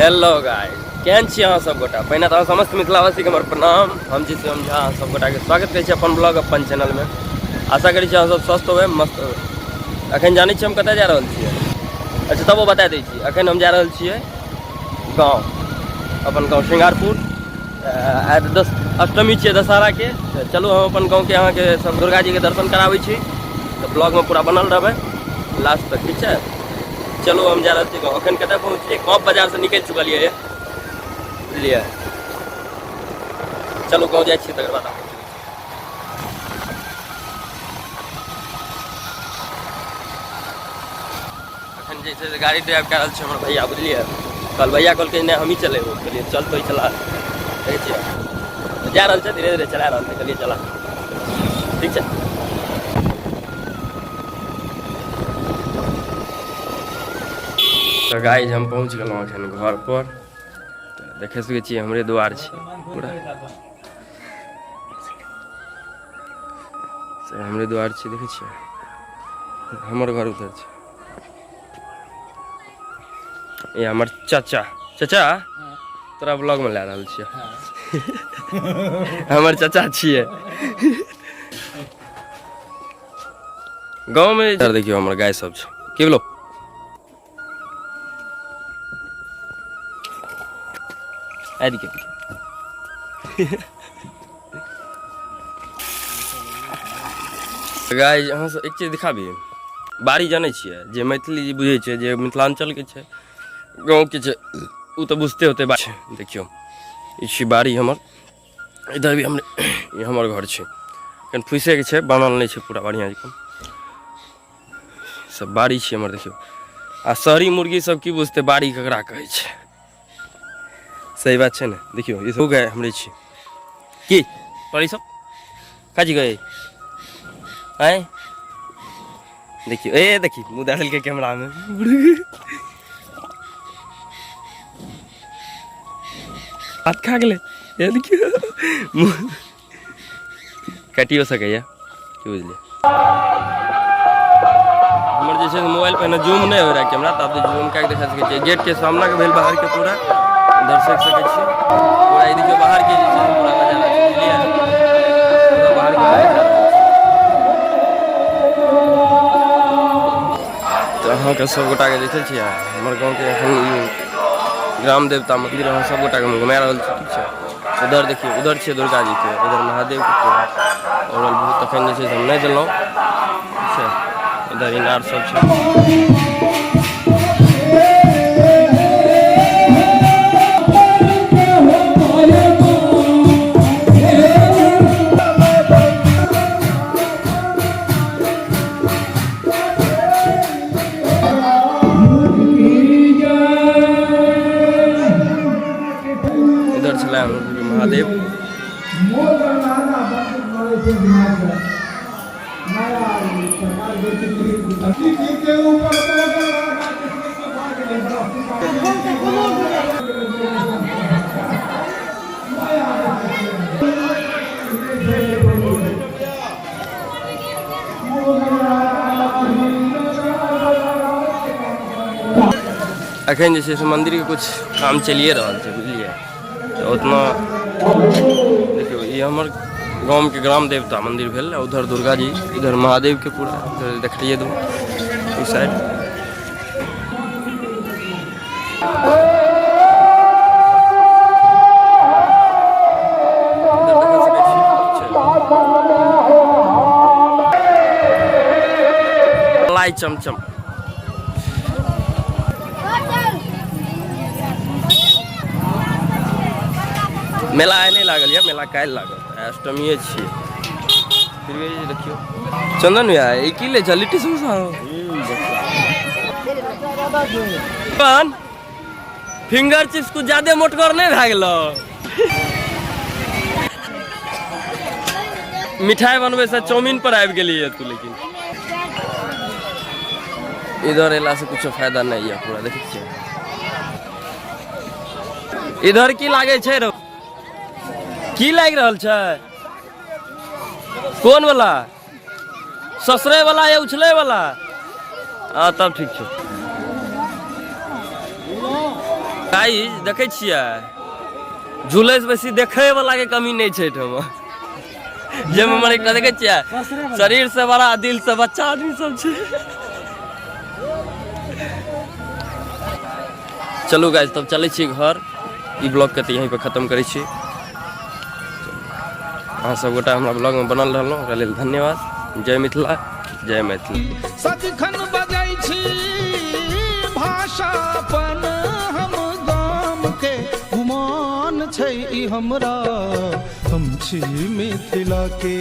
Hello guys, केहन छी अहाँ सब गोटा? पहिने तऽ अहाँ समस्त मिथिलावासीके हमर प्रणाम। हम छी शिवम झा, अहाँ सब गोटाके स्वागत करै छी अपन ब्लॉग अपन चैनलमे। आशा करै छी अहाँ सब स्वस्थ होबै, मस्त होबै। अखन जानै छी हम कतऽ जा रहल छियै? अच्छा तबो बता दै छी। अखन हम जा रहल छियै गाँव, अपन गाँव श्रृंगारपुर। आइ तऽ दस अष्टमी छियै दशहराके। तऽ चलू हम अपन गाँवके अहाँके सब दुर्गा जीके दर्शन कराबै छी। तऽ ब्लॉगमे पूरा बनल रहबै लास्ट तक, ठीक छै? चलू हम जा रहल छी गाँव। अखन कतऽ पहुँचलियै? कॉप बाजारसँ निकलि चुकलियै, बुझलियै? चलू गाँव जाइ छियै, तकर बाद अखन जे छै से गाड़ी ड्राइव कए रहल छै हमर भैया, बुझलियै? कल भैया कहलकै नहि हमही चलेबो। कहलियै चल तो चला। देखै छियै जा रहल छै, धीरे धीरे चला रहल छै। कहलियै चला, ठीक छै। तऽ गाइज हम पहुँच गेलहुँ अखन घर पर। तऽ देखे सकै छियै हमरे दुआर छै पूरा, से हमरे दुआर छै। देखै छियै हमर घर उधर छै। ये हमर चाचा, चाचा तोरा ब्लॉग में लए रहल छियै। हमर चाचा छियै। गाँव में इधर देखियौ हमर गाय सब छै। की भेलो? आइ देखियौ गाय। अहाँ सब एक चीज दिखाबी। बाड़ी जानै छियै जे मैथिली जे बुझै छै, जे मिथिलाञ्चलके छै, गाँवके छै, ओ तऽ बुझते होतै बात। देखियौ ई छी बाड़ी हमर। इधर भी हमरे, ई हमर घर छै। एखन फुसिएके छै, बनल नहि छै पूरा बढ़िआँ जकाँ। सब बाड़ी छै हमर, देखियौ। आ शहरी मुर्गी सब की बुझतै बाड़ी ककरा कहै छै? सही बात छै ने? देखियौ ई सब गाय हमरे छी। की पड़ी सब काची गए आय? देखियौ, ए देखी मुँह दए देलकै कैमरामे। हाथ खा गेलै। ए देखियौ मुँह काटियो सकैए, की बुझलियै? हमर जे छै से मोबाइल पहिने जूम नहि होइ रहै कैमरा, तऽ आब जूम कए कऽ देखा सकै छियै। गेटके सामनाके भेल बाहरके पूरा दर्शक सकै छियै पूरा। ई देखियौ बाहरके जे छै से पूरा नजारा छै, बुझलियै? पूरा बाहरके नजारा। तऽ अहाँके सब गोटाके देखै छियै हमर गाँवके एखन ई ग्राम देवता मन्दिर। अहाँ सब गोटाके हम घुमा रहल छी, ठीक छै? उधर देखियौ, उधर छै दुर्गा जीके, उधर महादेवके पूरा और बहुत। तखन जे छै से हम नहि देलहुँ, ठीक छै? इधर इनार सब छै। इधर छलै हमर सबके महादेव। अखन जे छै से मन्दिरके कुछ काम चलिए रहल छै, बुझलियै? तऽ उतना देखियौ ई हमर गामके ग्राम देवता मन्दिर भेल। उधर दुर्गा जी, इधर महादेवके पूरा इधर देखलियै दू ई साइड। इधर देख सकै छियै, ठीक छै? मलाई चमचम मेला आइ नहि लागल यऽ, मेला काल्हि लागल। आइ अष्टमीए छियै। फिर भी देखियौ चंदन भैया, ई की लै छ? लिट्टी समोसा पान फिंगर चिप्स। कुछ ज्यादे मोटगर नहि भए गेलो? मिठाई बनबै से चाउमीन पर आबि गेलियै तू। लेकिन इधर एला से कुछो फायदा नहीं है। पूरा देखै छियै इधर की लागै छै रौ? की लागि रहल छै? कोन वाला, ससरे वाला या उछले वाला? हाँ तब ठीक छै। गाइस देखै छियै, झूलै से बेसी देखै वाला के कमी नहि छै एहिठाम। जाहिमे हमर एकटा देखै छियै, शरीर से बड़ा दिल से बच्चा आदमी सब छै। चलू गाइस, तब चलै छी घर। ई ब्लॉग के तऽ यहीं पर खत्म करै छी। अहाँ सब गोटा हमरा ब्लॉग में बनल रहलहुँ, ओकरा लेल धन्यवाद। जय मिथिला, जय मैथिली। सदिखन बजै छी भाषा अपन हम गाम के, गुमान छै ई हमरा, हम छी मिथिला के।